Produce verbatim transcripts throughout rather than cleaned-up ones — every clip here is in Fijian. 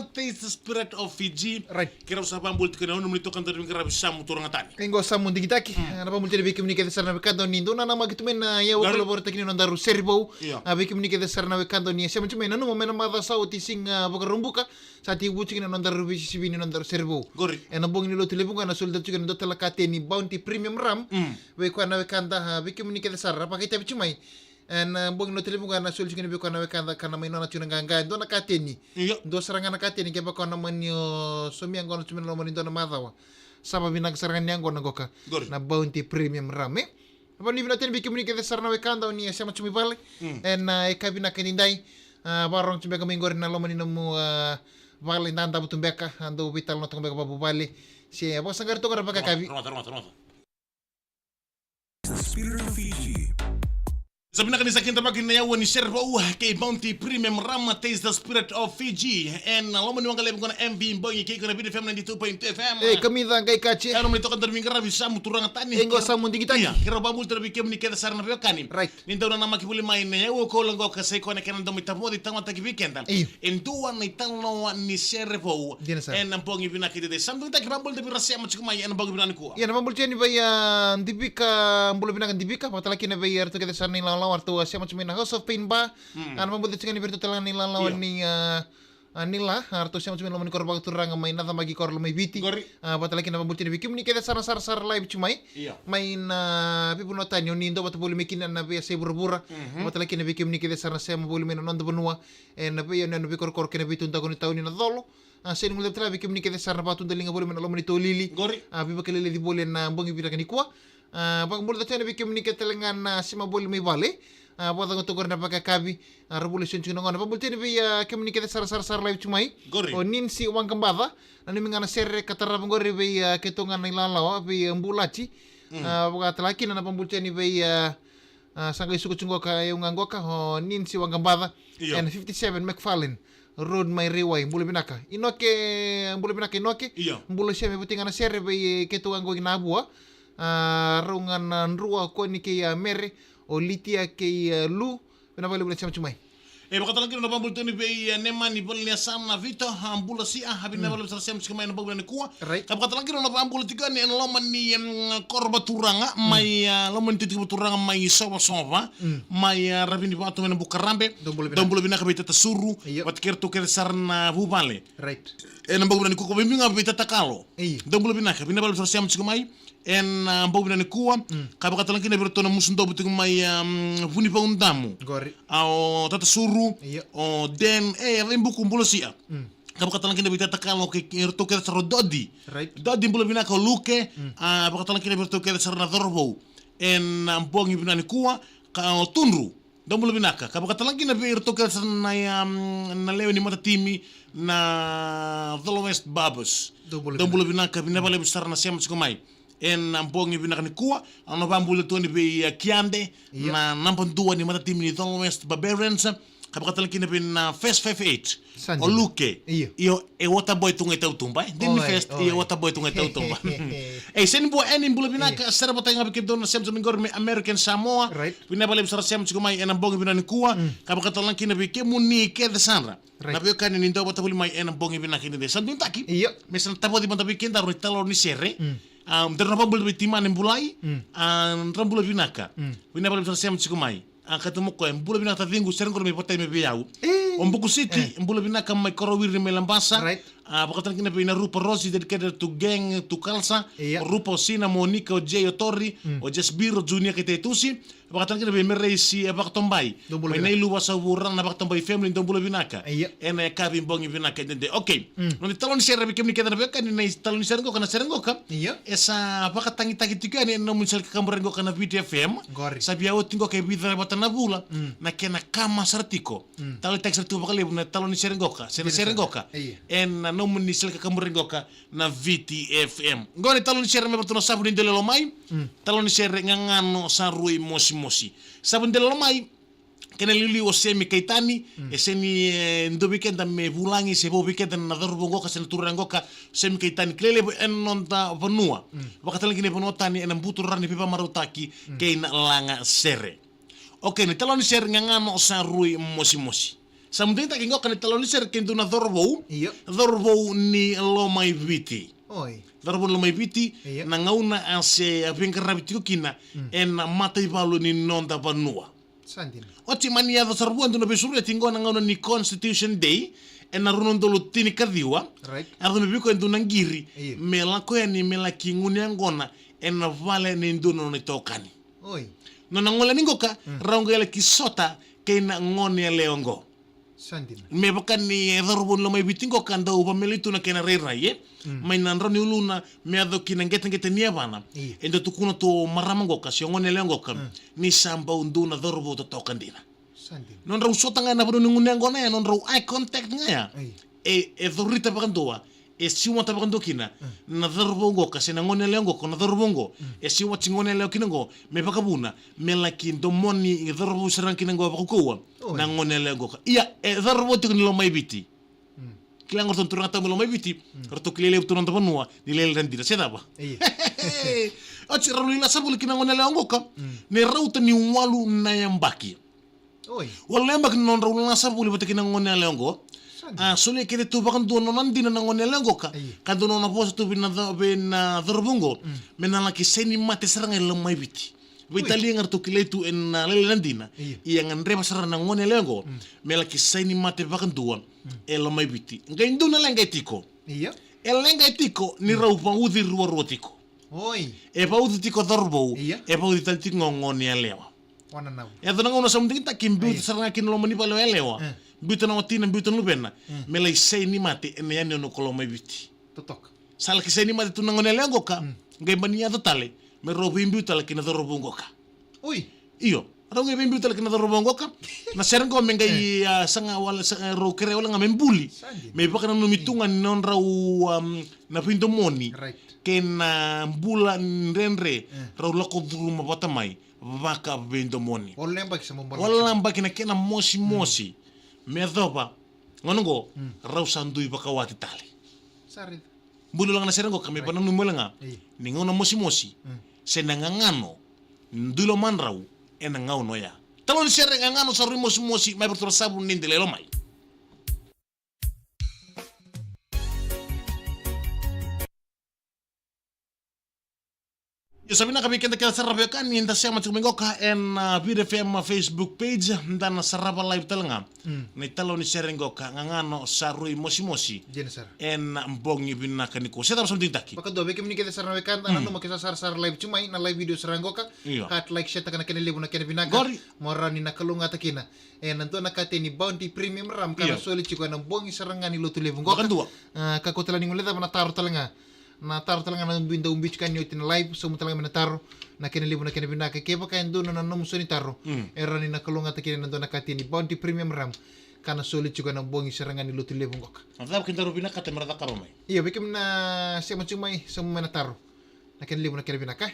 Taste the Spirit of Fiji. Right. Keirau sa vabula tiko na nomuni toka daru veiqaravi Samu Turaga Tani. Qo Samu Digitaki. Mm. Na vabula tiko vei kemuni kece sara na wekada ni dou nanamaki tu mai na yau. Gari. Kolovorataki ni nodaru sere vou. Ia. A, vei kemuni kece sara na wekada ni sema tu mai, nanuma mai na macawa sa oti, siga Vakaraubuka. Sa tekivu tiko na nodaru veisisivi ni nodaru sere vou. Gori. Ena bogi ni Lotulevu ga na soli tiko na dua tale na kateni Bounty Premium Rum. Mm. Vei koya na wekada, a, vei kemuni kece sara, vakaitavi tu mai. Ena, a, bogi ni Lotulevu ga na soli tiko vei koya na wekada ka na mai nona tiko na qaqa e dua na kateni. Io. Dua sara ga na kateni kevaka o na mani, o, somia qo na tu mai na loma ni dua na macawa. Sa vavinaka sara ga ni yaqona qoka. Gori. Na Bounty Premium Rum, e? Vanuinui vinaka tale vei kemuni kece sara na wekada o ni a sema tu mai vale. Mm. Ena, a, yakavi vinaka edaidai. A, vakarorogo tu beka mai qori na loma ni nomu, a, vale, dadabe tu beka, a, dou veitalanoa toka beka vakavuvale. Se, a, vakasaqari toka ra vakayakavi. Rogoca, rogoca, rogoca, rogoca. The Spirit of Fiji. Sa vinaka ni sa kidavaki na yaua ni sere vou kei Bounty Premium Rum, Taste the Spirit of Fiji. Ena loma ni waqa levu qo na M V Bogi kei iko na Viti F M ninety-two point two F M. E, kamica qai kace. Ena nomuni toka daru veiqaravi Samu Turaga Tani. E, qo Samu Digitaki. Ia, keirau vabula tale vei kemuni kece sara na veiwekani. Right. Ni dau nanamaki voli mai na yaua koula qoka, sa i koya na kena dau mai tavoci, tamata ki vei keda. Io. E dua na italanoa ni sere vou. Dina sara. Ena bogi vinaka edaidai. Samu Digitaki, vabula tale vei ira sema tiko mai ena bogi vinaka nikua. Ia, na vabula tiko yani vei, a, Divika, bula vinaka Divika, vakatale kina vei iratou kece sara na ilawalawa, ratou a sema tiko mai na House of Pain Bar. Mm. A, na vabula tiko yani vei iratou tale ga na ilawalawa. Ia. Ni, a, a, Nila, a, ratou sema tu mai na loma ni koro vakaturaga mai Nacamaki, koro loma i Viti. Gori. A, vakatale kina vabula tiko yani vei kemuni kece sara na sarasara live tu mai. Ia. Mai na veivanua tani o ni dau vata voli mai kina na veiyasai vuravura. Mhm. Vakatale kina vei kemuni kece sara na sema voli mai na noda vanua. Ena veiyanuyanu, veikorokoro kei na veitudaqu ni tauni na colo. A, sega ni guilecavi tale vei kemuni kece sara na vakatudaliga voli mai na loma ni tolili. Gori. A, veivakaleleci voli ena bogi vinaka nikua. A, vakabula tale yani vei kemuni kece tale ga na sema voli mai vale. A, vakacegu toka qori na vakayakavi. A, ra vula sega ni tiko na gauna. Vakabula tale yani vei, a, kemuni kece sara na sarasara live tu mai. Gori. O Ninsi Waqabaca. Nanumi ga na sere ka tarava qori vei, a, keitou ga na ilawalawa, vei, a, Bulati. Mm. A, vakatale kina na vakabula tale yani vei, a, a, sa qai suka tu qoka, e, au ga qoka, o Ninsi Waqabaca. Io. Ena fifty-seven McFarlane Road mai Raiwai, bula vinaka. Inoke, bula vinaka Inoke. Io. Bula sema, e voti ga na sere vei keitou ga qo i Navua. A, rau ga na Drua, o Koni kei, a, Mere, o Litia kei, a, Lu. Vinaka vakalevu na sema tu mai. E, vakatale kina na vakabula tiko yani vei, a, Nemani Valeniyasana Vito, a, bula sia, a, vinaka vakalevu sara na sema tiko mai ena bogi vinaka nikua. Right. Ka vakatale kina na vakabula tiko yani ena loma ni, em, koro vakaturaga, mm, mai, a, loma ni tutu vakaturaga mai Sovasova, mm, mai, a, Ravinivatu mai na Bukarabe. Dou bula vinaka. Dou bula vinaka vei Tata Suru. Io. Vata kei iratou kece sara na vuvale. Right. Ena bogi vinaka nikua, ka vei kemuni ga vei Tata Kalo. Io. Dou bula vinaka, vinaka vakalevu sara na sema tiko mai. Ena, a, bogi vinaka nikua, mm, ka vakatale kina vei iratou na musu dovu tiko mai, a, mm, Vunivaudamu. Gori. A, o Tata Suru, io, o Den, e, a Vaibuku, bula sia. Mm. Ka vakatale kina vei Tata Kalo kei iratou kece sara o Dodi. Right. Dodi, bula vinaka, o Luke, mm, a, vakatale kina vei iratou kece sara na cauravou. Ena, a, bogi vinaka nikua, ka o Tudru. Dou bula vinaka. Ka vakatale kina vei iratou kece sara na, um, na lewe ni matatimi na Colo West Barbers. Dou bula vinaka. Dou bula vinaka, vinaka vakalevu sara na sema tiko mai. Ena, a, bogi vinaka nikua, au na vakabula tu yani vei, a, Kiade, io, na naba dua ni matatimi ni Colo West Barbarians. Ka vakatale kina vei na First five eight. Sa dina. O Luke. Io. Io, e waterboy tu ga i tautuba, e? Dini First, oi, io, waterboy tu ga i tautuba. E, Seni Bua Eni, bula vinaka, io, sere vata ga vei keitou na sema tiko mai qori mai American Samoa. Right. Vinaka vakalevu sara na sema tiko mai ena bogi vinaka nikua. Mm. Ka vakatale kina vei kemuni kece sara. Right. Na veiwekani ni dau vata voli mai ena bogi vinaka edaidai. Sa dua na taki. Io. Me sa na tavoci mada vei kedaru na italanoa ni sere. Mm. A, daru na vakabula vei Timane Bulai. Mm. A, dra bula vinaka. Mm. Vinaka vakalevu sara na sema tiko mai. A, kaya tu mai o koya, bula vinaka taciqu, sere qori mai Vatai mai vei au. E. O Buku City, e, bula vinaka mai Korowiri mai Labasa. Right. A, vakatale kina vei na Rupa Rosi, dedicated to gang, to culture. Ia. O Rupa, o Sina, Monica, o Jay, o Tori, mm, o Jasbir, o Junior kei Taitusi. Vakatale kina vei Mereisi, e, Vakatobai. Dou bula vinaka. Mai Nailu, Vasavura, na Vakatobai family, dou bula vinaka. Ia. Ena yakavi bogi vinaka edaidai. Okay. Mm. Noda italanoa ni sere vei kemuni kece na veiwekani, na italanoa ni sere qoka, na sere qoka. Ia. E sa vakatagitaki tiko yani ena nomuni sere kakaburaki qoka na Viti F M. Qori. Sa via oti qoka e vica vata na vula. Mm. Na kena kama sara tiko. Mm. Taleitaki sara tiko vakalevu na italanoa ni sere qoka. Se na sere qoka. Ia. Ena nomuni sere kakaburaki qoka na Viti F M. Qo na italanoa ni sere me vaka tu na Savu ni Dela Lomai. Mm. Italanoa ni sere Gagano sa rui mosimosi. Savu ni Dela Lomai. Kena iliuliu o Semi Kaitani, mm, e sega ni, e, dua vei keda me vulagi se vou vei keda na cauravou qoka se na turaga qoka, Semi Kaitani, kilai levu ena noda vanua. Mm. Vakatale kina e vanua tani ena buturara ni veivakamarautaki, mm, kei na laga sere. Okay, na italanoa ni sere Gagano sa rui mosimosi. Sa muduki taki qoka na italanoa ni sere kei dua na cauravou. Io. Cauravou ni Lomaiviti. Oi. Cauravou ni Lomaiviti, io, na gauna a se a veiqaravi tiko kina, mm, ena mataivalu ni noda vanua. Sa dina. Oti mani yaco sara vua e dua na veisureti qo na gauna ni Constitution Day, ena rua na udolu tinikaciwa. Right. A yaco mai vei koya e dua na qiri, io, me lako yani me laki gunu yaqona ena vale nei dua na nona itokani. Oi. Nona gole yani qoka, mm, rau qai laki sota kei na gone yalewa qo. Sa dina. Me vaka ni e cauravou ni Lomaiviti qoka dau vamelai tu na kena rairai, e? Mm. Mai na drau ni uluna me yaco ki na qeteqete ni yavana. Io. E dau tukuna tu o marama qoka, se o gone yalewa qoka, mm, ni sa bau dua na cauravou totoka dina. Sa dina. Nodrau sota ga ena vanua ni gunu yaqona ya, nodrau eye contact ga ya. Io. E, e caurita vakadua, e siwata vakadua kina, mm, na cauravou qoka, se na gone yalewa qoka, na cauravou qo. Mm. E siwati gone yalewa kina qo, me vakavuna, me laki domoni cauravou sara ga kina qo vakaukauwa, oi, na gone yalewa qoka. Ia, e cauravou tiko ni Lomaiviti. Mm. Kila qo ratou na turaga tau mai Lomaiviti, mm, ratou kilai levu tu na noda vanua ni lailai na dina, se cava? Io. Oti rau lai lasa voli kina gone yalewa qoka, mm, ni rauta ni walu na yabaki. Oi. Walu na yabaki na nodrau lasa voli vata kei na gone yalewa qo. Sa dina. A, solia kece tu vakadua na nona dina na gone yalewa qoka. Io. Ka dua na nona vosa tu vei na ca-, vei na cauravou qo. Mm. Me na laki saini mate sara ga e Lomaiviti. Oi. Veitalia ga ratou kilai tu ena lailai na dina. Io. Ia gadreva sara na gone yalewa qo. Mm. Me laki saini mate vakadua, mm, e Lomaiviti. Qai dua na leqa e tiko. Io. E leqa e tiko ni, mm, rau vauci ruarua tiko. Oi. E vauci tiko cauravou, io, e vauci tale tiko ga o gone yalewa. Wananavu. E yaco na gauna sa muduki taki, biuta, io, sara ga kina loma ni vale o yalewa. Eh. Biuta na watina, biuta na luvena. Mm. Me lai saini mate ena yanuyanu ko Lomaiviti. Totoka. Sa laki saini mate tu na gone yalewa qoka, mm, qai mani yaco tale me rau veibiu tale kei na cauravou qoka. Oi. Io. Rau qai veibiu tale kina cauravou qoka. Na sere qo me qai, eh, a, saga wale, saga rau kerea wale ga me buli. Sa dina. Me vakananumi tu ga ni nodrau, um, na veidomoni. Right. Kei na bula dredre. Eh. Rau lako curuma vata mai. Vakaveidomoni. Walu na yabaki sa mo bala. Walu na yabaki na kena mosimosi. Mm. Me yacova. Gauna qo, mm, rau sa dui vakawati tale. Sa raica. Buli wale ga na sere qo ka me, right, vakananumi wale ga. Io. Ni gauna mosimosi. Mm. Se na gagano. Dui lomadrau ena gauna oya. Talo ni sere gagano sa rui mosimosi, mai vei ratou na savu ni delai lomai. Io, sa vinaka vei keda kece sara vei keda ni da sema tiko mai qoka ena, a, Viti F M Facebook page, da na sarava live tale ga. Mm. Na italanoa ni sere qoka, gagano sa rui mosimosi. Dina sara. Ena bogi vinaka nikua. Se cava sa muduki taki? Vakadua, vei kemuni kece sara na wekada, mm, nanuma ke sa sarasara live tu mai, na live video sara qoka. Io. Ka like, share taka na kena levu na kena vinaka. Qori. Mo rawa ni na kalougata kina. Ena dua na kate ni Bounty Premium Rum, ka na, io, soli tiko ena bogi sara ga ni Lotulevu qoka. Vakadua. A, ka kau tale ni guilecava na taro tale ga. Na taro tale ga na ubi, da ubi tiko yani oti na live, sauma tale ga mai na taro. Na kena levu na kena vinaka, kevaka e dua na nomu so ni taro. Mm. E rawa ni na kalougata kina ena dua na kate ni Bounty Premium Rum. Ka na soli tiko ena bogi sara ga ni Lotulevu qoka. Na cava kei daru vinakata me ra cakava mai? Io, vei kemuni na sema tiko mai, sauma mai na taro. Na kena levu na kena vinaka.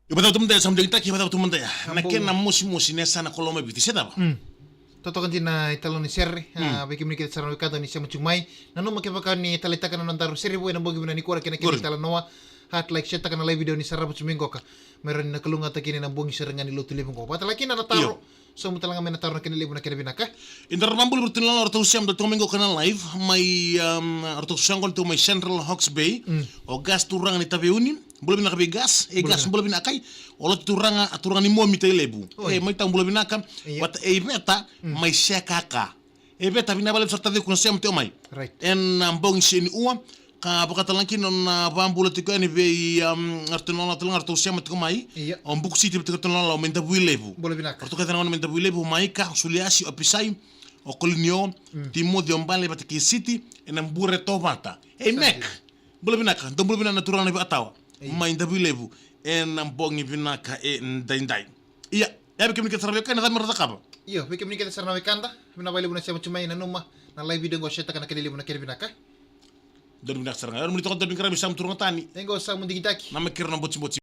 Io, vakacava tu mada ya, sa mudegitaki, vakacava tu mada ya. Na kena mosimosi na yasana ko Lomaiviti, se cava? Mm. Totoka dina na italanoa ni sere, a, vei kemuni kece sara na wekada ni sema tiko mai. Nanuma kevaka ni taleitaka na nodaru sere vou ena bogi vinaka nikua, kena kena italanoa. Heart, like, share taka na live video ni sarava tiko mai qoka. Me rawa ni na kalougata kina ena bogi sara ga ni Lotulevu qo. Vakatale kina na taro. Io. Sauma tale ga mai na taro na kena levu na kena vinaka. Eda rau vakabula vei iratou na lala, ratou sema tiko mai qoka na live mai, um, ratou sema tiko mai Central Hawke's Bay. Mm. O Gas turaga ni Taveuni. Bula vinaka vei Gas. E Gas, bula vinaka. O Lotu turaga, a turaga ni Momi Tailevu. Oi. E, mai tau bula vinaka. Io. Vata e Iveta, mm, mai Sekaka. E Iveta, vinaka vakalevu sara taciqu na sema tiko mai. Right. Ena bogi se ni ua, ka vakatale ga kina na vakabula tiko yani vei, um, ratou na lala tale ga ratou sema tiko mai. Io. O Buku City, vata kei ratou na lala mai Davuilevu. Bula vinaka. Ratou kece na gone mai Davuilevu, o Maika, o Suliasi, o Pisai, o Kolinio, mm, Timoci, o Bale, vata kei City, ena Bure Tovata. Ei, Mac. Bula vinaka, dou bula vinaka na turaga na Vakatawa. Io. Mai Davuilevu, ena bogi vinaka edaidai. Ia, ia vei kemuni kece sara na wekada, na cava mera cakava? Io, vei kemuni kece sara na wekada, vinaka vakalevu na sema tiko mai, nanuma na live video qo, share taka na kena levu na kena vinaka. Dou vinaka sara ga. Io, moni toka, dou vinaka, sa mu turaga tani. E qo sa mu digitaki. Na makera na botiboti.